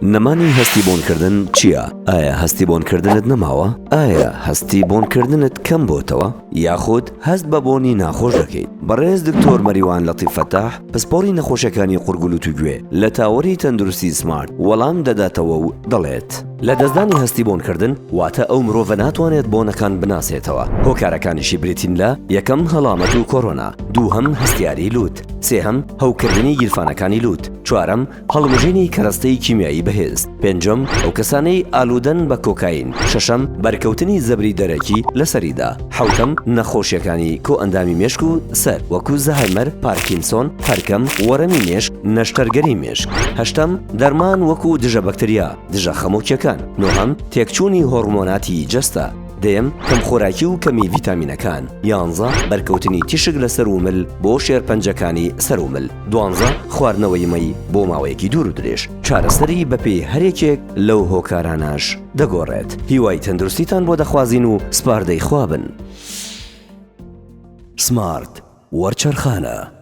نەمانی هەستی بۆنکردن چییە؟ ئایا هەستی بۆنکردنت نەماوە؟ ئایا هەستی بۆنکردنت کەم بۆتەوە؟ یاخود هەست بە بۆنی ناخۆش دەکەیت؟ بەڕێز دکتۆر مەریوان لەتیف فەتاح، پسپۆڕی نەخۆشیەکانی قورگ و لوت و گوێ لە تاوەری تەندروستی سمارت وەڵام دەداتەوە و دەڵێت، لەدەستدانی هەستی بۆنکردن واتە ئەو مرۆڤە ناتوانێت بۆنەکان بناسێتەوە، هۆکارەکانیشی بریتین لە، یەکەم هەڵامەت و کۆرۆنا، دووهەم هەستیاری لوت، سێهەم هەوکردنی گیرفانەکانی لوت، چوارەم هەڵمژینی کەرەستەی کیمیایی بەهێز، پێنجەم، ئەو کەسانەی ئالوودەن بە کۆکاین، شەشەم، بەرکەوتنی زەبری دەرەکی لە سەریدا، حەوتەم، نەخۆشییەکانی کۆئەندامی مێشک و سەر، وەکو زەهایمەر، پارکینسۆن، پەرکەم، وەرەمی مێشک، نەشتەرگەری مێشک، هەشتەم، دەرمان وەکو دژە بەکتریا، دژە خەمۆکییەکان، نۆهەم، تێکچوونی هۆڕمۆناتی جەستە. دەیەم، کەمخۆراکی و کەمی ڤیتامینەکان. یانزە، بەرکەوتنی تیشک لە سەر و مل بۆ شێرپەنجەکانی سەر و مل. دوانزە، خواردنەوەی مەی بۆ ماوەیەکی دوور و درێژ. چارەسەری بەپێی هەریەکێک لەو هۆکارانەش دەگۆڕێت. هیوای تەندروستیتان بۆ دەخوازین و سپاردەی خوا بن. سمارت وەرچەرخانە.